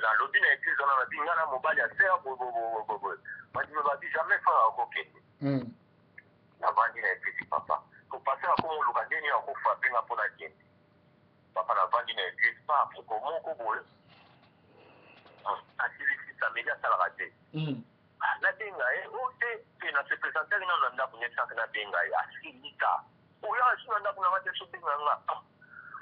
Nalobi na église wana, nabi nga na mobali ya sœur boyeboyeboyeboye. Bandimi babi jamais frère akokende. Navandi na église, papa. Po pasteur akomoluka ndenge nini akofrapper nga mpo nakende. Papa, navandi na église pa moko moko boye, asilisi samedi, asalaka te. Nabenga ye o te mpe na se présentaki nano na ndako nde sanke nabenga ye, asilika oyo asu na ndako nanga te. Sobenga nga,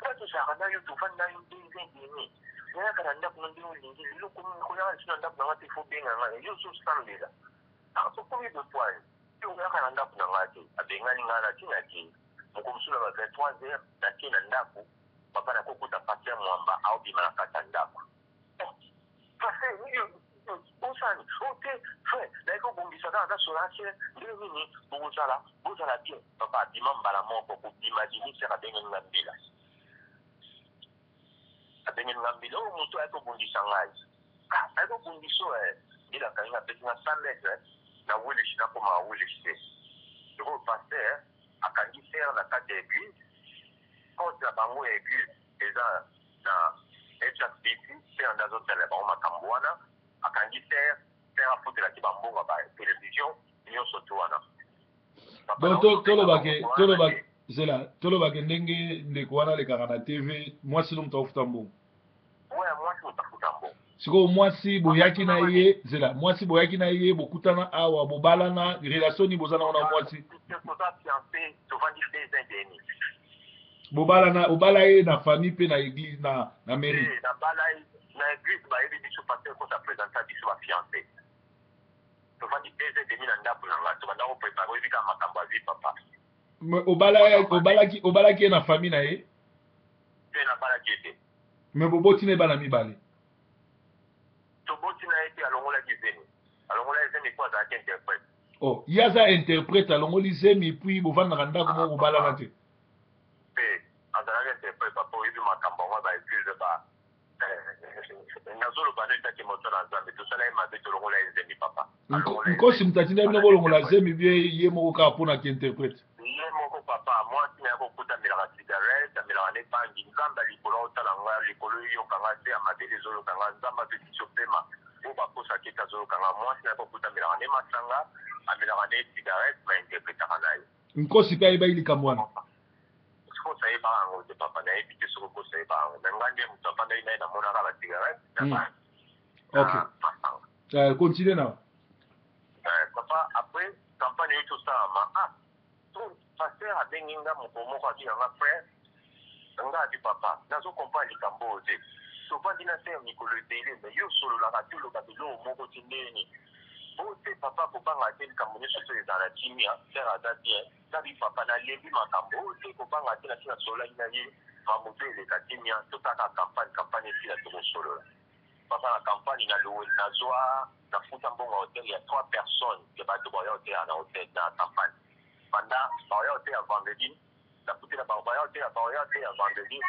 nga tozalaka na yo, tovandi na yo 2 ans et demi, nayaka na ndako na ndenge olingi. Lelo komi koyaka lisu na ndako nanga te, faut benga nga. Yo ozosambela, okomi bopoile te, oyaka na ndako na nga te. Abengani nga na ntina te. Moko mosusu na ba 23 heures natie na ndako, papa, nakokuta pasteur Mwamba aobima na kati ya ndako. Pasteur, osani o te? Frère, nayaki kobongisa kaka nasola se ndenge nini bokozala, bozala bien. Papa, abima mbala moko. Kobima abimi, sœur abengeli nga mbila, abengeli nga mbila oyo moto ayaki kobundisa ngai, ayaki kobundisa oyo. Mbila akangi nga, apesi nga 100 mètre na Wilish. Nakoma Wilish te. Sikoyo pasteur akangi sœur na kati ya église. Porte na bango ya église eza na HSBC. Sœur nde azosalela bango makambo wana. Akangi sœur, sœur afutelaki bambongo ya batélévision nyonso to wana. Donc tolobake, tolobake, zela, tolobake ndenge ndeko wana alekaka na TV, mwasi no moto akofuta mbongo. Mwasi moto afuta mbongo. Sikoyo mwasi boyaki na ye, zela, mwasi boyaki na ye, bokutana awa, bobalana, relation nini boza nango na mwasi? Toza fiancé, tovandi 2 ans et demi. Bobalana, obala ye na famille mpe na église, na mairie? Nabala ye na église, bayebi biso. Pasteur kosa présenta biso bafiancé. Tovandi 2 ans et demi na ndako na nga, tobanda kopréparer. Oyebi kaka makambo ya vie, papa. Obalaki ye na famille na ye? Mpe nabalaki ye te. Mais boboti na ye bana mibale? Toboti na ye te. Alongolaki zemi, alongolaki zemi mpo azalaki interprète. Oh, ye aza interprète, alongoli zemi, puis bovandaka ndako moko, bobalana te? Mpe azalaki interprète, papa. Oyebi makambo yango ya baéglise ba nazoloba no etaki moto na Nzambe. Tosala ye mabe, tolongola ye zemi, papa. Nkosi moto atinda bino bolongola zemi bie ye moko kaka mpona ki interprète? Ye moko, papa. Mwasi na ya kokuta amelaka cigarette, amelaka ne bangi. Nzambe ya likolo aotala nga, likolo eyokanga te, ya mabele ezoyoka nga. Nzambe apesi pema oyo bakosaki ete azoyoka nga. Mwasi na ya kokuta amelaka ne masanga, amelaka ne cigarette, bainterpretaka na ye. Nkosi mpe ayebaki likambo wana? Kosi ayebaka yango te, papa. Nayebi te soki kosi ayebaka yango, mais nga nde moto afandaki na ye, namonaka bacigarette na masanga. Continue na. Papa, après campagne oyo tosalama, ah, pasteur abengi nga moko moko, abi nanga frère nga, abi papa, nazocomprendre likambo oyo te. Tovandi na sœur mikolo ebele, mais yo osololaka te, olobaka eloko moko te, ndeni o te? Papa, kobanga te, likambo nyonso to ezala na kimia, sœur aza bien. Nabi papa, nalembi makambo oyo te, kobanga te, nasi nasololaki na ye, makambo to eleka kimia, totaka campagne, campagne esila, tokosolola. Papa, na campagne nazwa, nafuta mbongo ya hotel ya trois personnes ya bato baya hotel na hotel na campagne. Banda baya hotel ya vendredi, nafutela bango, baya hotel, baya hotel ya vendredi,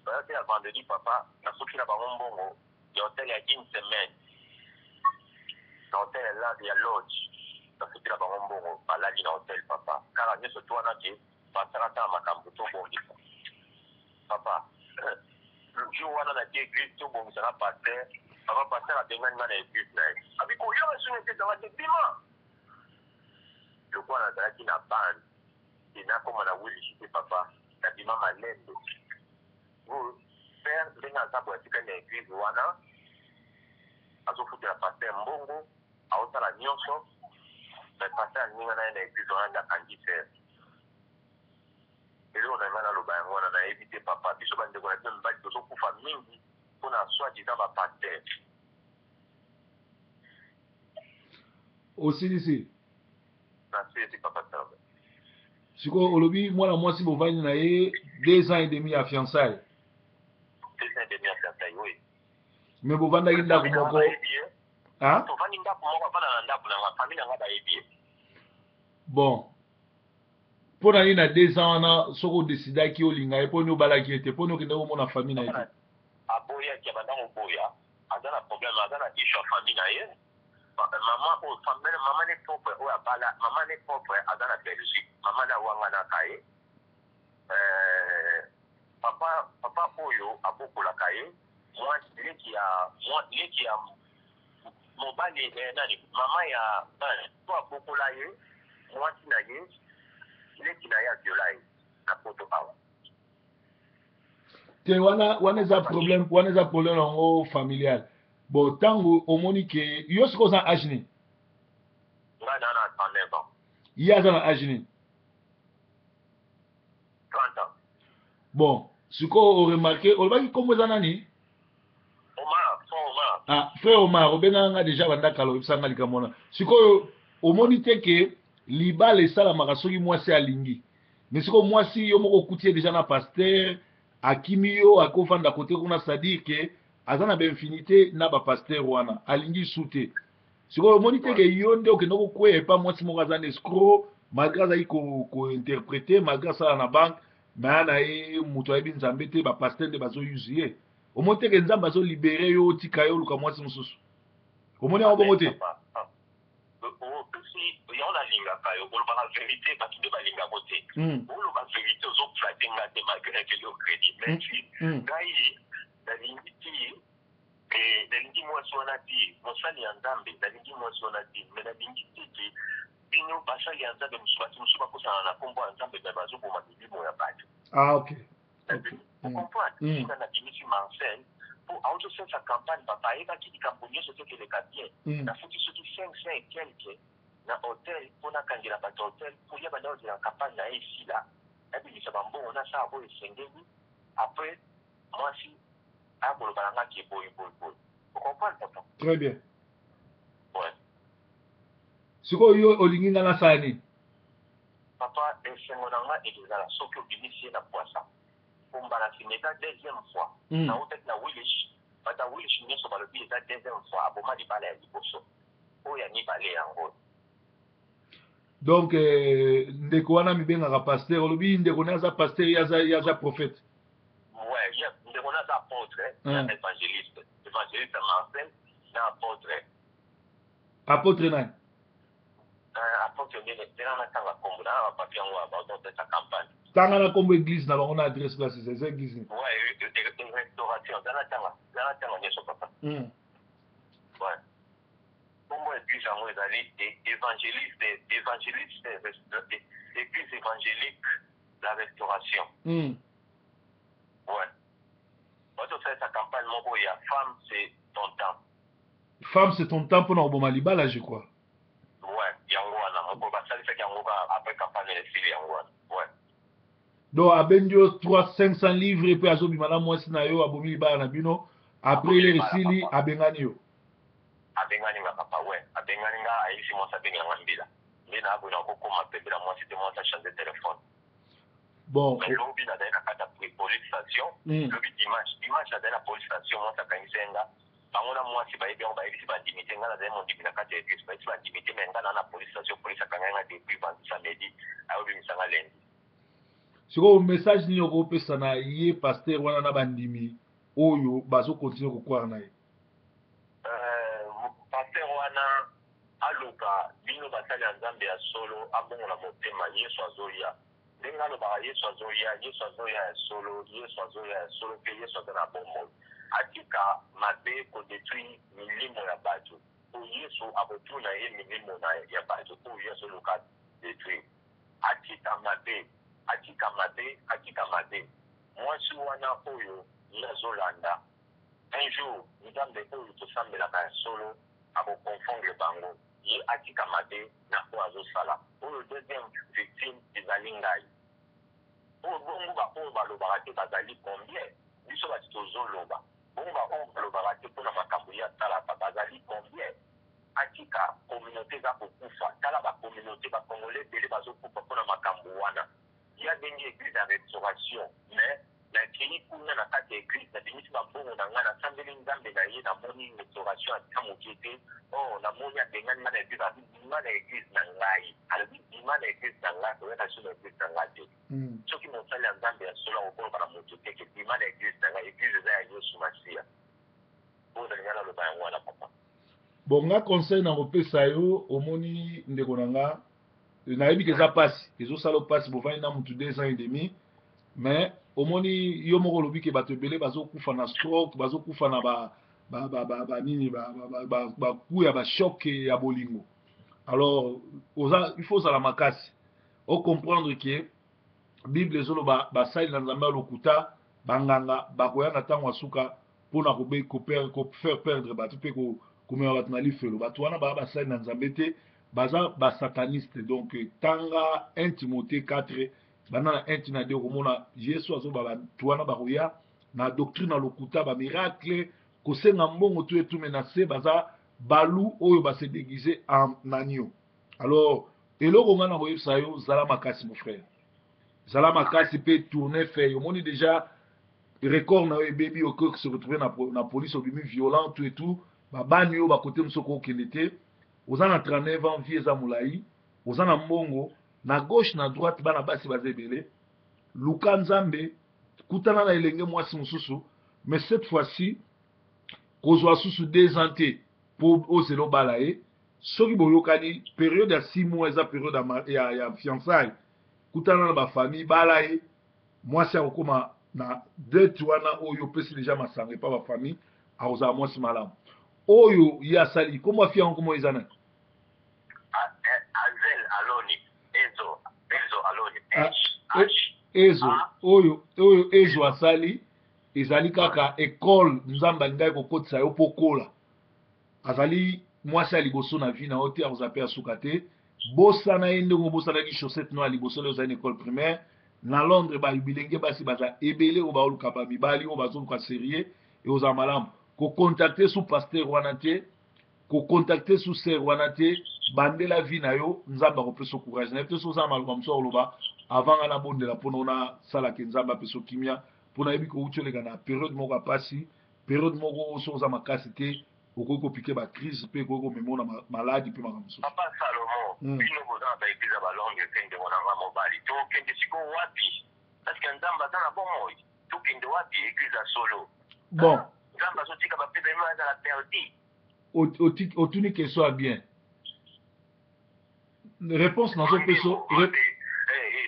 baya hotel ya vendredi. Papa, nafutela bango mbongo ya hotel ya une semaine na hotel ya lodge. Nafutela bango mbongo, balali na hotel, papa. Kaka nyonso to wana ke basalaka makambo tobongisa, papa. Jour wana natie église, tobongisa na pasteur. Papa, pasteur abengani nga na église na ye, abi koyoka suni epesanga te, bima. Lokola nazalaki na bande e nakóma na Wilisi te, papa, nabima malembe. Père ndenge aza boye, atikali na église wana, azofutela pasteur mbongo, aosala nyonso, mais pasteur aninga na ye na église wana nde akangi sœur. Eloko na ngai naloba yango wana, nayebi te, papa. Biso bandeko na bino mibali tozokufa mingi mpona soi-disant bapasteur. Osilisi? Nasilisi, papa Serve. Sikoyo olobi mwana mwasi bovandi na ye 2 ans et demi ya fiançaille? 2 ans et demi ya fiançaille, oui. Mais bovandaki ndako moko? Tovandi ndako moko, avanda na ndako na nga, famille na nga bayebi ye. Bon, mpo na nini na 2 ans wana, soki odesidaki olinga ye, mpo nini obalaki ye te? Mpo nini okendaki komona famille na ye te? Aboyaki, abanda koboya. Aza na problème, aza na issue ya famille na ye. Mama oyo, mama ne propre oyo abala, mama ne propre aza na Belgique, mama ne awanganaka ye. Papa oyo abokolaka ye. Mwa leki ya mwa leki ya mobali eh, nani mama ya nani to abokola ye mwasi na ye leki na ye aviola ye na poto awa. Te, wana wana eza problème, wana eza problème yango familial. Bon, ntango omoni ke yo sikoyo oza na age nini? Ngai na na 39 ans. Ye aza na age nini? 30 ans. Bon, sikoyo oremarke olobaki nkombo eza nani? Omar, frère Omar. Ah, frère Omar, obengaka nga deja banda kala, oyebisaka nga likambo wana. Sikoyo omoni te ke libala esalamaka soki mwasi alingi? Mais sikoyo mwasi yo moko okuti ye deja na pasteur, akimi yo, akofanda kote kuna, c'est-à-dire ke aza na bainfinité na bapasteur wana, alingi su te. Sikoyo omoni te ke yo nde okende kokweya epa mwasi moko aza na escroc, malgré azali kointerprete, malgré asala na banque, mais aya na ye moto ayebi Nzambe te, bapasteur nde bazouse ye. Omoni te ke Nzambe azolibere yo, otika ye, oluka mwasi mosusu? Omoni yango bongo te? Opesi yango, nalingaka yo, olobaka vérité, bato nde balingako te. Oloba vérité, ozoflatter nga te malgré que yo crédit, merci. Ngai nalingi ti nalingi mwasi wana ti mosali ya Nzambe, nalingi mwasi wana ti, mais nalingi te ke bino basali ya Nzambe mosusu, bato mosusu bakosana na nkombo ya Nzambe, mais bazoboma milimo ya bato. Ah, ok. Ocomprendre? Nga nabimisi Marcel mpo autosalisa campagne. Papa ayebaki likambo nyonso te keleka bien. Nafuti soki 500 et quelque na hotel mpo nakangela bato hotel, mpo ya banda kozela campagne na ye esila, nabimisa bambongo, nasala oyo esengeli. Après mwasi akoloba na nga ke boye boye boye. Ocomprendre, papa? Très bien. Ouais. Sikoyo yo olingi nga nasala nini? Papa, esengo na nga ekozala soki obimisi ye na pwasa, po mbala nsima eza deuxième fois. Nautaki na Willich, bato ya Willich nyonso balobi eza deuxième fois aboma libala ya liboso, oyo ya mibale yango. Donc ndeko wana mibengaka pasteur, olobi ndeko ne aza pasteur, ye aza prophète? Ouais, ye ndeko na aza apôtre na évangéliste, évangéliste Marcel na apôtre. Apôtre nani? Apôtre ndenge tena natanga nkombo na bapapier yango, baotopesa campagne. Tanga na nkombo église na bango na adresse place eza église nini? Ouais, restauration, zala tanga, zala tanga nyonso, papa. Ouais, nkombo ya église yango ezali évangéliste, église évangélique la restauration. Ouais, bazosalisa campagne moko ya "Femme, c'est ton temps". "Femme, c'est ton temps", mpona koboma libala, je crois. Ouais, yango wana moko basalisaki yango kaka après campagne esili, yango wana, ouais. Donc abendi yo 3 500 livres mpe azobima na mwasi na yo, abomi libala na bino. Après ile esili, abengani yo. Abengani nga, papa, ouais, abengani nga. Ayebisi mwasi abengela nga mbila nde na aboyi na kokóma pembe na mwasi te, mwasi achange telefone. Bon. Mais lobi nazali na kati ya police station. Lobi dimanche nazali na police station, mwasi akangisi ye nga. Bango na mwasi bayebi yango, bayebisi bandimi te. Nga nazali mondimi na kati ya église, bayebisi bandimi te, mais nga na police station, police akangai nga depuis samedi, ayobimisa nga lundi. Sikoyo message nini okopesa na ye pasteur wana na bandimi oyo bazokontinue kocroire na ye? Pasteur wana aluka bino basali ya Nzambe ya solo, abongola motema. Yesu azoya, ndenge alobaka Yesu azoya, Yesu azoya ya solo, Yesu azoya ya solo mpe Yesu aza na bomoi. Atika mabe, kodétruire milimo ya bato, po Yesu akotuna ye milimo na ya bato oyo ye azoluka détruire. Atika mabe, atika mabe, atika mabe. Mwasi wana oyo ye azolanda, un jour Nzambe oyo tosambelaka ya solo akoconfondre bango. Ye atika mabe na oyo azosala. Oyo deuxième victime ezali ngai oyo. Bongo baoyo balobaka te bazali combien? Biso bato tozoloba bongo, baoyo balobaka te mpona makambo ye asalaka bazali combien? Atika, communauté eza kokufa. Tala bacommunauté, bacongolais ebele bazokufa mpona makambo wana. Ye abengi église ya restauration, mais nakei kuna na kati ya église, nabimisi bambongo na ngai, nasambeli Nzambe na ye, namoni restauration ata moke te. Or namoni abengani ngai na église. Alobi bima na église na ngai, alobi bima na église na ngai, koyaka so na église na ngai te. Soki mosali ya Nzambe ya solo akokoloba na moto te ke bima na église na ngai. Église eza ya Yesu Masiya. Oyo nalinga naloba yango wana, papa. Bon, nga conseil na kopesa yo, omoni ndeko na nga, nayebi ke eza mpasi, ezosala mpasi, bovandi na mutu 2 ans et demi. Mais omoni yo moko olobi ke bato ebele bazokufa na stroke, bazokufa na ba ba ba ba, ba nini ba ba ba, ba coup ya ba choc ya bolingo. Alors oza il faut ozala makasi o comprendre que Bible ezoloba basali na Nzambe ya lokuta, banganga bakoya na ntango ya suka mpona ko faire perdre bato mpe komema bato na lifelo. Bato wana baa basali na Nzambe te, baza basataniste. Donc tanga 1 Timothée 4 banda na 1 tina 2, okomona Yesu azoba bato wana bakoya na doctrine ya lokuta, bamiracle, kosenga mbongo tu etume na se, baza balu oyo base déguise en agneau. Alors eloko ngai na koyebisa yo, zala makasi mon frère, zala makasi mpe tourne feuille. Omoni déjà record na yo ebebi, okoki se retrouver na police, obimi violent tout et tout, babani yo bakote mosusu okokende te. Oza na 39 ans, vie eza molai, oza na mbongo, na gauche na droite bana basi baza ebele. Luka Nzambe, kutana na elenge mwasi mosusu, mais cette fois-ci kozwa susu 2 ans te mpo ozela obala ye. Soki boyokani, période ya 6 mois eza période ya fiançaille. Kutana na bafamille, bala ye. Mwasi akokóma na date wana oyo opesi deja masanga epa bafamille, akozala mwasi malamu. Oyo ye asali, kombo afi yango, kombo eza nani? Azel Aloni, Ezo, Ezo Aloni. Ah, H H. Ezo. Ah. Oyo Ezo asali ezali kaka ekole Nzambe alingaki kokotisa yo mpo kola. Azali mwasi ya liboso na vie na yo te, akozala mpe ya suka te. Bosana ye ndenge obosanaki chaussette no ya liboso nde ozali na école primaire. Na Londres bilenge basi baza ebele oyo baoluka bamibali oyo bazoluka sérieux. Ekozala malamu kocontacter su pasteur wana te, kocontacter su sœur wana te. Bandela vie na yo, Nzambe akopesa courage. Nayebi te so oza na maloba mosusu akoloba avant nga nabondela mpona onasalaka Nzambe apesa kimia, mpo nayebi kouti oleka na période moko ya pasi, période moko so oza makasi te, okoki kopiquer bacrise mpe ekoki komema na maladi mpe makambo mosusu. Papa Salomo, bino boza na baeglise ya balondres te. Ndeko na nga mobali, tokende sikoyo wapi? Parce que Nzambe aza na bomoi, tokende wapi église ya solo? Bon. Nzambe azotika bapebe azala perdu. Otuni question ya bien, réponse nazopesa.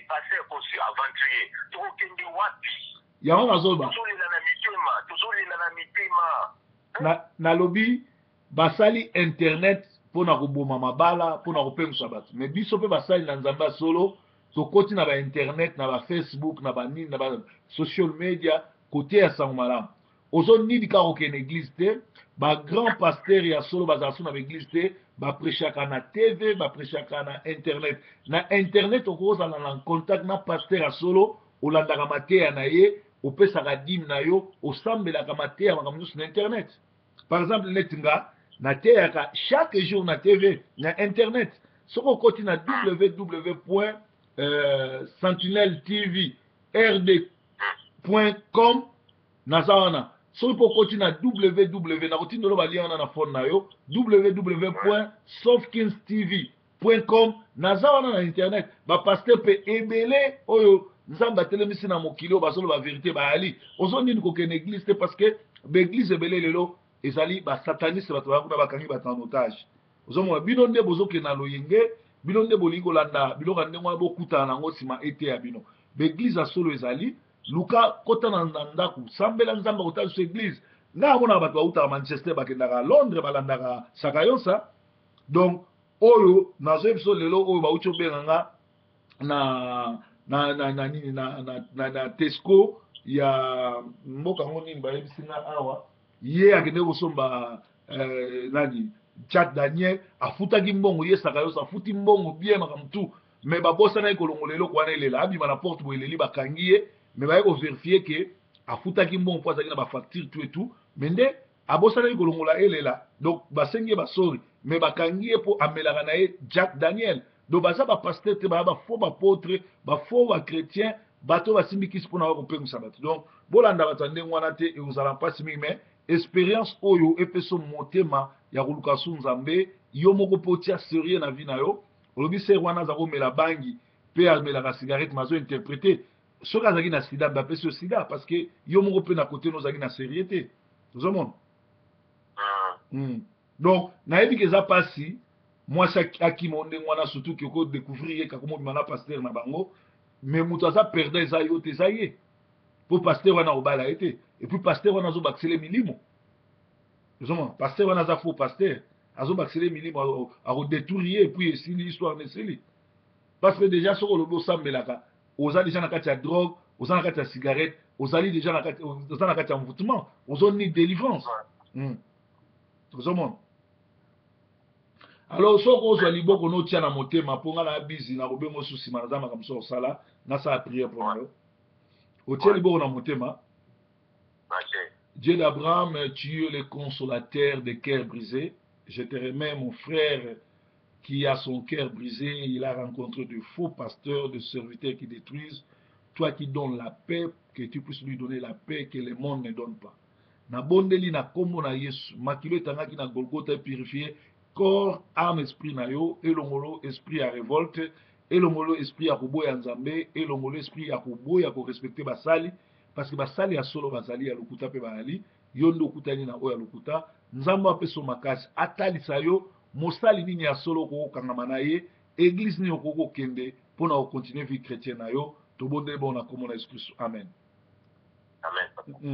Pasteur Kosi aventurier, tokokende wapi? Yango nazoba. Tozolela na mitema, tozolela na mitema. Nalobi basali internet mpona koboma mabala, mpona kopengwisa bato, mais biso mpe basali na Nzambe ya solo tokoti na bainternet, na bafacebook, na banini, na basocial media, koteya sango malamu. Ozonidi kaka kokende église te. Bagrand pasteur ya solo bazala so na baeglise te, baprêchaka na TV, baprêchaka na internet. Na internet okozala na contact na pasteur ya solo, olandaka mateya na ye, opesaka dîme na yo, osambelaka mateya, makambo nyonso na internet. Par exemple neti nga nateyaka chaque jour na TV, na internet. Soki okoti na www sentinelle tv rd com, naza wana. Soki mpo okoti na www, nakotindela balien wana na phone na yo, www sofkins tv com, naza wana na internet. Bapasteur mpe ebele oyo Nzambe atelemisi na mokili oyo bazoloba vérité bayali. Ozonini kokende église te, parce que baeglise ebele lelo ezali basataniste. Bato baya kuna, bakangi bato en otage. Ozomona bino nde bozokende na loyenge, bino nde bolingi kolanda biloko ya ndenge wana, bokutana nango nsima eteya bino. Baeglise ya solo ezali. Luka kota na ndako, sambela Nzambe akotala biso église. Ngai amonaka bato bautaka Manchester, bakendaka Londres, balandaka Sakayosa. Donc oyo nazoyebi biso lelo oyo, bauti obenga nga na nini, na Tesco ya mboka yango nini, bayebisi nga awa ye akende kosomba nani, Jack Daniel, afutaki mbongo. Ye Sakayosa afuti mbongo bien, makambo tu, mais babosanaki kolongola eloko wana elela. Abima na porte boye, eleli, bakangi ye. Mais baye kovérifier ke afutaki mbongo mpo azalaki na bafacture tout et tout, mais nde abosanaki kolongola elela. Donc basengi ye basori, mais bakangi ye mpo amelaka na ye Jack Daniel. Donc baza bapasteur te, baya bafaux baapôtre, bafaux bachrétien, bato basimbi kisi mpona bakopengwisa bato. Donc bolanda bato ya ndenge wana te, ekozala mpasi mingi. Mais expérience oyo epesa motema ya koluka su Nzambe yo moko mpo otia sérieux na vie na yo. Olobi sœur wana aza komela bangi mpe amelaka cigarette, mais azointerpréter. Soki azalaki na sida, bapesi yo sida, parce que yo moko mpe na kote no ozalaki na sérieux te. Ozomona? Donc nayebi ke eza mpasi mwasi akima ndenge wana, surtout ke okodécouvrir ye kaka mobima na pasteur na bango. Mais moto aza perdant eza yo te, eza ye, mpo pasteur wana akobala ye te. Et puis pasteur wana azobakisele milimo. Ozomona, pasteur wana aza faux pasteur, azobakisele milimo, akodétourner ye, et puis esili, histoire na esili. Parce que déjà soki olobi osambelaka, oza déjà na kati ya drogue, oza na kati ya cigarette, ozali déjà na kati, oza na kati ya envoûtement, ozoni délivrance. Ozomona, alors soki ozwa liboko notia na motema, mpo nga na bizi na kobenga osu nsima, naza makambo so kosala, nasala prière mpo na yo. Otie liboko na motema. Dieu d'Abraham, tu es le consolateur des cœurs brisés. Je te remets mon frère qui a son cœur brisé. Il a rencontré de faux pasteurs, de serviteurs qui détruisent. Toi qui donnes la paix, que tu puisses lui donner la paix que le monde ne donne pas. Nabondeli na kombo na Yesu, makilo etangaki na Golgota epurifie corps, âme, esprit na yo. Elongolo esprit ya révolte, elongolo esprit ya koboya Nzambe, elongolo esprit ya koboya korespecter basali, parce que basali ya solo bazali, ya lokuta mpe bazali. Yo nde okutani na oyo ya lokuta. Nzambe apesa yo makasi, atalisa yo mosali nini ya solo okokokangama na ye, église nini okoki kokende mpona kocontinuer vie chrétienne na yo. Tobondeli bongo na kombo na Yesu Kristu, amen. Amen.